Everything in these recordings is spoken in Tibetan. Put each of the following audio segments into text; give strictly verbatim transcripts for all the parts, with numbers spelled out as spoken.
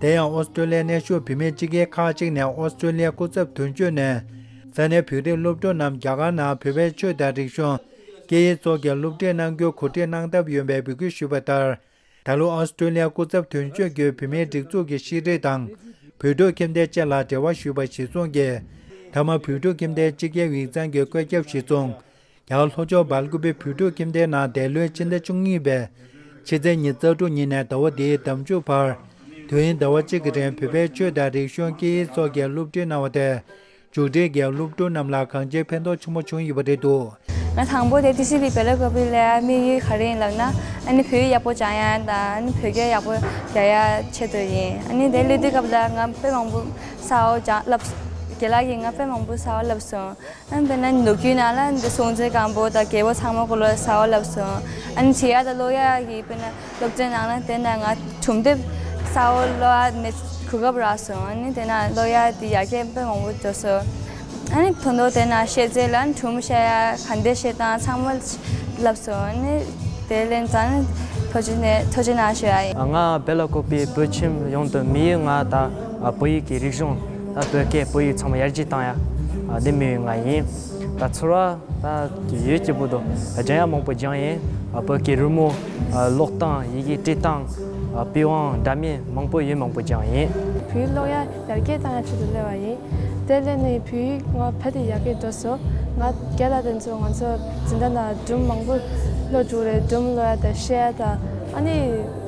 དེ་ཡང་ཨོ་སི་ཀྲོ་ལི་ཡའི་གནས་བཞུགས་བོད་མིའི་སྤྱི་སྒེར་ཁག་ཅིག་ནས་ཨོ་སི་ཀྲོ་ལི་ཡའི་སྐུ་ཚབ་དོན་གཅོད་ནས་ས་གནས་བོད་རིགས་སློབ་ཕྲུག་རྣམས་རྒྱ་གར་ནང་བོད་པའི་ཆོས་དང་རིག་གཞུང་སྐད་ཡིག་སོགས་ཀྱི་སློབ་ཁྲིད་གནང་རྒྱུ་གོ་སྒྲིག་གནང་ཐབས་ཡོད་པའི་འབོད་སྐུལ་ཞུས་པ་ལྟར། ད་ལོ་ཨོ་སི་ཀྲོ་ལི་ཡའི་སྐུ་ཚབ་དོན་གཅོད་ཀྱིས་བོད་མིའི་སྒྲིག་འཛུགས་ཀྱི་ཤེས་རིག་དང་། བོད་ཕྲུག་ཁྱིམ་སྡེ་བཅས་ལ་འབྲེལ་བ་ཞུས་པ་གཞིར་བཟུང་གིས། མཐའ་མ་བོད་ཕྲུག་ཁྱིམ་སྡེའི་སྤྱི་ཁྱབ་ཡིག་ཚང་གི་བཀོད་ཁྱབ་གཞིར་བཟུང་། རྒྱ་གར་ལྷོ་ཕྱོགས་སྦེལ་ཀུ་པེ་བོད་ཕྲུག་ཁྱིམ་སྡེའི་ནང་འདས་ལོའི་ཕྱི་ཟླ་བཅུ་གཉིས་པའི་ཕྱི་ཚེས་ཉི་ཤུ་རྩ་དྲུག་ཉིན་ནས་ཟླ་བ་འདིའི་ཟླ་མཇུག་བར། དུས་ཡུན་ཟླ་བ་གཅིག་གི་རིང་བོད་པའི་ཆོས་དང་རིག་གཞུང་སྐད་ཡིག་སོགས་ཀྱི་སློབ་ཁྲིད་གནང་བ་དེ། མཇུག་སྒྲིལ་གྱིས་སློབ་ཕྲུག་རྣམས་ལ་གང་ཅིའི་ཕན་ཐོགས་ཆེན་པོ་བྱུང་ཡོད་པ་རེད་འདུག། ང་དང་པོ་དེ་ཊི་སི་ཝི་སྦེལ་ཀོབ་ལ་དམིགས་ཡུལ་ག་རེ་ཡིན་ལབ་ན། ཨ་ནི་བོད་ཡིག་ཡག་པོ་སྦྱང་ཡ་དང་ཨ་ནི་བོད་སྐད་ཡག་པོ་རྒྱག་ཡ་ཆེད་དུ་ཡིན། ཨ་ནི་དེ་སླེབས་དུས་སྐབས་ལ་ང་དཔེ་མང་པོ་གསར་པ་སྦྱང་ལབ། རྒན་ལགས་ཀྱིས་ང་དཔེ་མང་པོ་གསར་པ་ལབ་སོང་། ཨ་ནི་དཔེར་ན་ལོ་རྒྱུས་ནང་ལ་འདི་སྲོང་བཙན་སྒམ་པོ་དང་རྒྱལ་པོ་ཚང་མ་སྐོར་ལ་གསར་པ་ལབ་སོང་། ཨ་ནི་བྲིས་ཡ་དང་ཀློག་ཡ་གི་དཔེར་ན་སློབ་ཚན་ནང་ལ་དེ་ན་ང་སྒྲུང་དེབ་གསར་པ་ཀློག་ཡ་ནི་གོ་སྐབས་རག་སོང་། ཨ་ནི་དེ་ན་ཀློག་ཡ་དེ་ཡར་རྒྱས་དཔེ་མང་པོ་འགྲོ་སོང་། ཨ་ནི་ད་དུང་དེ་ན་བཤད་རྩལ་ལ་སྒྲུང་བཤད་ཡ་ག་འདྲ་བཤད་སྟངས་ཚང་མ་ལབ་སོང་། ཨ་ནི་དེ་ལན་ཙང་ཐུགས་རྗེ་ཆེ་ཐུགས་རྗེ་གནང་ཞུ་ཡ་ཡིན། ང་སྦེལ་ཀོབ་པའི་བོད་ཁྱིམ་ཡོངས་དུ་དམིགས་ཡུལ་ང་ད་བོད་ཡིག་གི་རིག་གཞུང་ད་བོད་སྐད་བོད་ཡིག་ཚང་མ་ཡར་རྒྱས་བཏང་ཡ་འདི་དམིགས་ཡུལ་ང་ཡིན། ད་ཚོར་བ་ད་ཡོད་སྐྱིད་པོ་འདུག། སྦྱང་ཡ་མང་པོ་སྦྱངས་ཡིན། བོད་ཀྱི་རི་མོ། ཀློག་སྟངས། ཡི་གེ་འབྲི་སྟངས། པི་ཝང་། སྒྲ་སྙན་མང་པོ་ཡོད་མང་པོ་སྦྱངས་ཡིན། བོད་ཡིག་ཀློག་ཡ་ཡར་རྒྱས་བཏང་ཡ་ཆེད་དུ་སླེབས་པ་ཡིན། དེ་སླེབས་ནས་བོད་ཡིག་ང་ཕ་དེ་ཡར་རྒྱས་འགྲོ་སོང་། ང་རྒན་ལགས་དེ་ཚོ་ང་ཚོ་འཛིན་གྲྭ་ནང་སྒྲུང་མང་པོ་ཀློག་བཅུག་རེད། སྒྲུང་ཀློག་ཡ་དང་བཤད་ཡ་དང་ཨ་ནི་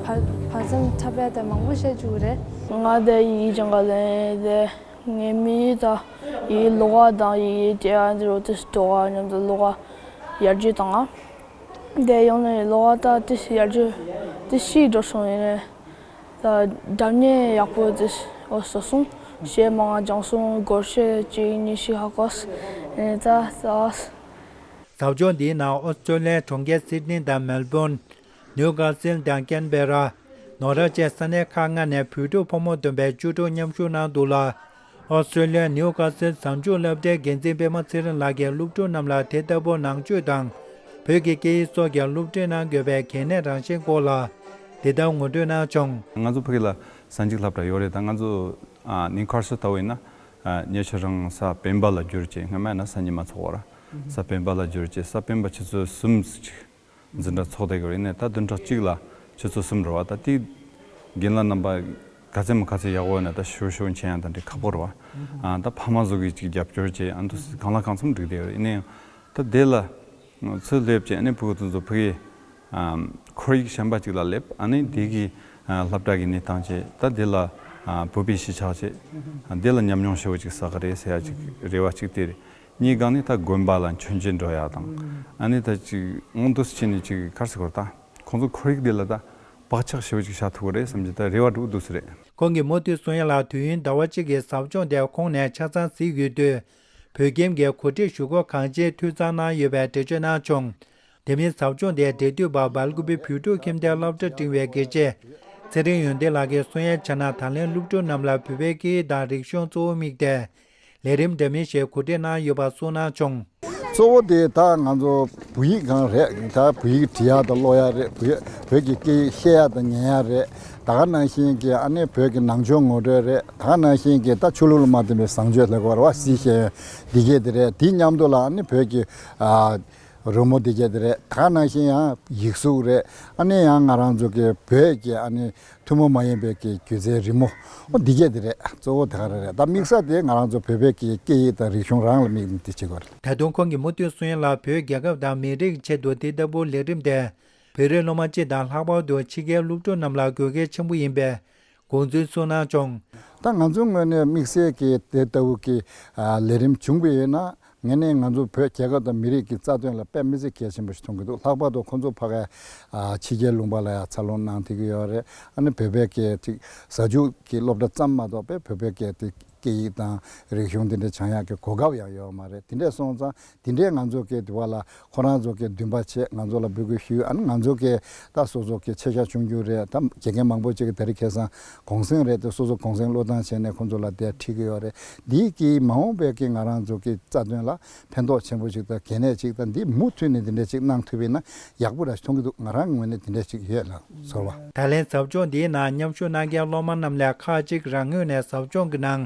བར་བར་མཚམས་འཁྲབ་ཡ་དང་མང་པོ་བཤད་བཅུག་རེད། ང་དེ་ཡིག་སྦྱང་ག་ལེན་དེ། ངའི་དམིགས་ཡུལ་དང་ཡི་གེ་ཀློག་པ་དང་ཡི་གེ་འབྲི་ཡ་འདི་རུ་ཏིས་འགྲོ་བ་མཉམ་དུ་ཀློག་པ་ཡར་རྒྱས་བཏང་ང་། དེ་ཡོང་ནས་ཀློག་པ་ད་ཏིས་ཡར་རྒྱས་ཏིས་ཤིག་འགྲོ་སོང་ཡིན་ནས། ད་སྒྲ་སྙན་ཡག་པོ་ཏིས་འོ་བཟོ་སོང་། གཞས་མང་སྦྱངས་སོང་། སྒོར་གཞས་གཅིག་གཉིས་ཤིག་ཧ་གོ་སོང་། ཨེ་ད་ད། ཟབ་སྦྱོང་འདིའི་ནང་ཨོ་སི་ཀྲོ་ལི་ཡའི་གྲོང་ཁྱེར་སིད་ནི་དང་མེལ་བོན། ནིའུ་ཀ་སིལ་དང་ཀན་བེ་ར། ནོར་ར་བཅས་ས་གནས་ཁག་ལྔ་ནས་བོད་ཕྲུག་ཕོ་མོ་བསྡོམས་པའི་བཅུ་དྲུག་མཉམ་ཞུགས་གནང་འདུག་ལ། ཨོ་སི་ཀྲོ་ལི་ཡ་ནིའུ་ཀ་སིལ་གཟའ་མཇུག་སློབ་གྲྭའི་འགན་འཛིན་པད་མ་ཚེ་རིང་ལགས་ཀྱིས་སློབ་ཕྲུག་རྣམས་ལ་དེ་ལྟ་བུ་ནང་ཆོས་དང་། བོད་ཀྱི་སྐད་ཡིག་སོགས་ཀྱི་སློབ་ཁྲིད་གནང་དགོས་པའི་གལ་གནད་རང་བཞིན་སྐོར་ལ། འདི་ལྟར་ངོ་སྤྲོད་གནང་བྱུང་། ང་ཚོ་ཕ་གི་ལ་གཟའ་མཇུག་སློབ་གྲྭ་ཡོད་རེད། ད་ང་ཚོ་ནིའུ་ཀ་སིལ་ལྟ་བུ་ཡིན་ན། ཉེ་ཆར་རང་གཟའ་སྤེན་པ་ལ་བསྒྱུར་བྱས། སྔ་མ་ཡིན་ན་གཟའ་ཉི་མ་ཚོགས་པ་ར། གཟའ་སྤེན་པ་ལ་བསྒྱུར་བྱས། གཟའ་སྤེན་པ་ཆུ་ཚོད་གསུམ་ཅིག་འཛིན་གྲྭ་ཚོགས་བསྡད་ཀྱི་རེད། ནས་ད་བདུན་ཕྲག་གཅིག་ལ་ཆུ་ཚོད་གསུམ་རེད་བ། ད་དེ་རྒན་ལགས་རྣམ་པ་ག་ཚད་མ་ག་ཚད་ཡག་པོ་ཡོད་ན་ད་ཞུ་ཞུ་མཁྱེན་ཡང་ད་འདྲི་ཁག་པོ་རེད་བ། ཨ་ད་ཕ་མ་ཚོ་གིས་ཅིག་རྒྱབ་སྐྱོར་བྱས། ཨ་འདུག་སེ་གང་ལ་གང་འཚམ་འགྲིག་བསྡད་ཡོད་རེད། ཡིན་ན་ཡང་ད་དེ་ལ་ཚུར་སླེབས་བྱས། ཨ་ནི་ཕྲུ་གུ་དེ་ཚོ་ཕ་གིའི་ཁོར་ཡུག་གཞན་པ་ཅིག་ལ་སླེབས། ཨ་ནི་དེ་གི་སློབ་གྲྭ་གི་གནས་སྟངས་བྱས། ད་དེ་ལ་བོད་པའི་གཞིས་ཆགས་བྱས། དེ་ལ་ཉམས་མྱོང་ཞེ་པོ་ཅིག་བསགས་ཀྱི་རེད་ཟེར་ཡ་ཅིག་རེ་བ་ཅིག་དེ་རེད། གཉིས་སྒང་ནས་ད་དགོན་པ་ལ་མཆོད་མཇལ་འགྲོ་ཡག་དང་། ཨ་ནི་ད་ཅིག་དངོས་སུ་ཕྱིན་ནས་ཅིག་ག་རེ་ཟེར་དགོས་རེད། ད་ཁོང་ཚོ་ཁོར་ཡུག་འདི་ལ་ད་བག་ཆགས་ཞེ་པོ་ཅིག་བཞག་ཐུབ་ཀྱི་རེད་བསམ་གྱི་ད་རེ་བ་འདྲ་བོ་འདུག་སེ་རེད། ཁོང་གིས་མུ་མཐུད་གསུང་ཡ་ལ། དུས་ཡུན་ཟླ་བ་གཅིག་གི་ཟབ་སྦྱོང་དེ་ཁོང་ནས་ཆ་ཚང་གཟིགས་ཡོད་དུས། བོད་ཁྱིམ་གྱི་གོ་སྒྲིག་ཞུ་སྒོ་གང་ཅིའི་འཐུས་ཚང་གནང་ཡོད་པའི་འགྲེལ་བརྗོད་གནང་བྱུང་། དེ་མིན་ཟབ་སྦྱོང་དེའི་འབྲེལ་མཐུད་པ་སྦེལ་ཀོབ་པའི་བོད་ཕྲུག་ཁྱིམ་སྡེའི་སློབ་གྲྭ་འབྲིང་བའི་དགེ་ཆེ་ཚེ་རིང་ཡོན་ཏན་ལགས་ཀྱིས་གསུང་ཡ་བྱས་ན། ད་ལན་སློབ་ཕྲུག་རྣམས་ལ་བོད་པའི་སྐད་ཡིག་དང་རིག་གཞུང་གཙོ་བོ་དམིགས་ཏེ། ལས་རིམ་འདྲ་མིན་ཞིག་གོ་སྒྲིག་གནང་ཡོད་པ་གསུངས་གནང་བྱུང་། གཙོ་བོ་དེ་ད་ང་ཚོ་བོད་ཡིག་སྒང་རེད། ད་བོད་ཡིག་འབྲི་ཡག་དང་ཀློག་ཡག་རེད། བོད་བོད་ཀྱི་སྐད་ཡིག་བཤད་ཡག་དང་ཉན་ཡག་རེད། ད་ག་ནང་བཞིན་གྱི་ཨ་ནི་བོད་ཀྱི་ནང་ཆོས་ངོ་སྤྲོད་རེད། ད་ག་ནང་བཞིན་གྱི་ད་ཆོས་ལུགས་ལ་མ་བརྟེན་པའི་བཟང་སྤྱོད་ལབ་དགོས་རེད་བ། སྲིད་ཤེས་འདི་གས་དེ་རེད། དེ་མཉམ་དུ་ལ་ཨ་ནི་བོད་ཀྱི་ཨ། རོལ་མོ་འདི་གས་དེ་རེད། ད་ག་ནང་བཞིན་ཡང་ཡིག་གཟུགས་རེད། ཨ་ནི་ཡང་ང་རང་ཚོ་གི་བོད་ཀྱི་ཨ་ནི་ཐུན་མོང་མ་ཡིན་པའི་གི་སྒྱུ་རྩལ་རི་མོ། ཨོ་འདི་གས་དེ་རེད། གཙོ་བོ་དེ་ག་རེ་རེད། ད་དམིགས་ས་དེ་ང་རང་ཚོ་བོད་པའི་གི་སྐད་ཡིག་དང་རིག་གཞུང་རང་ལ་དམིགས་ནས་དེ་བྱེད་དགོས་རེད། ད་དུང་ཁོང་གིས་མུ་མཐུད་གསུང་ཡ་ལ། བོད་རྒྱལ་ཁབ་དང་མི་རིགས་ཆེད་དུ་དེ་ལྟ་བུ་ལས་རིམ་དེ་བོད་རིགས་སློབ་མ་སྤྱི་དང་ལྷག་པར་དུ་ཕྱི་རྒྱལ་སློབ་ཕྲུག་རྣམས་ལ་དགོས་གལ་ཆེན་པོ་ཡིན་པའི་དགོངས་ཚུལ་གསུངས་གནང་བྱུང་། ད་ང་ཚོའི་ངོས་ནས་དམིགས་བསལ་གྱི་དེ་ལྟ་བུ་གི་ལས་རིམ་བྱུང་བ་ཡིན་ན། ངས་ནི་ང་ཚོ་བོད་རྒྱལ་ཁབ་དང་མི་རིགས་ཀྱི་རྩ་དོན་ལ་དཔེ་མི་སྲིད་གལ་ཆེན་པོ་ཞིག་མཐོང་གི་འདུག། ལྷག་པར་དུ་ཁོང་ཚོ་ཕ་གིའི་ཕྱི་རྒྱལ་ལུང་པ་ལ་ཡང་འཚར་ལོངས་གནང་བསྡད་ཀྱི་ཡོད་རེད། ཨ་ནི་བོད་པའི་གི་ཅིག་གཟའ་མཇུག་གི་སློབ་གྲྭ་ཙམ་མ་གཏོགས་པའི་བོད་པའི་གི་དེ་ སྐད་ཡིག་དང་རིག་གཞུང་དེ་འདྲ་སྦྱང་ཡག་གི་གོ་སྐབས་ཡང་ཡོད་མ་རེད། དེ་འདྲ་སོང་ཙང་དེ་འདྲའི་ང་ཚོ་གི་དུ་བ་ལ་ཁོ་རང་ཚོ་གི་འདུན་པ་བྱེད། ང་ཚོ་ལ་འབོད་སྐུལ་ཞུས། ཨ་ནི་ང་ཚོ་གི་ད་སོ་སོ་གི་ཆེ་ཆ་ཆུང་ཆུང་རེད། ད་དགེ་རྒན་མང་པོ་ཅིག་གི་ད་རེས་ཁ་སང་གུང་སེང་རེད་དེ། སོ་སོ་གུང་སེང་བློས་བཏང་བྱས་ནས་ཁོང་ཚོ་ལ་དེ་ཁྲིད་ཀྱི་ཡོད་རེད། འདི་གི་མ་འོངས་པའི་གི་ང་རང་ཚོ་གི་རྩ་དོན་ལ་ཕན་ཐོགས་ཆེན་པོ་ཅིག་དང་གལ་གནད་ཅིག་དང་། འདི་མུ་མཐུད་ནས་འདི་འདྲ་ཅིག་གནང་ཐུབ་པ་ཡིན་ན་ཡག་པོ་ར་ཞིག་མཐོང་གི་འདུག་ང་རང་ངོས་ནས་འདི་འདྲ་ཅིག་ཡོད་ལ་ཚོར་བ། ད་ལན་ཟབ་སྦྱོང་འདིའི་ནང་མཉམ་ཞུགས་གནང་མཁན་སློབ་མ་རྣམས་ལས་ཁག་ཅིག་རང་ངོས་ནས་ཟབ་སྦྱོང་གི་ནང་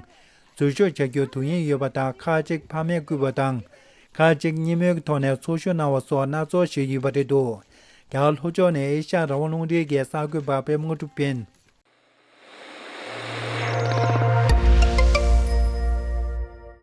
འཛུལ་ཞུགས་བྱ་རྒྱུར་དུས་ཡུན་ཡོད་པ་དང་། ཁག་ཅིག་ཕ་མས་བསྐུལ་བ་དང་། ཁག་ཅིག་བརྙན་མོལ་གྱི་ཐོག་ནས་ཚོགས་ཞུགས་གནང་བ་སོགས་སྣ་ཚོགས་ཤིག་ཡོད་པ་རེད་འདུག་རྒྱ་གར་ལྷོ་ཕྱོགས་ནས་ཨེ་ཤ་ཡ་རང་དབང་རླུང་འཕྲིན་གྱི་གསར་འགོད་པ་པད་མ་དངོས་གྲུབ་ཀུན།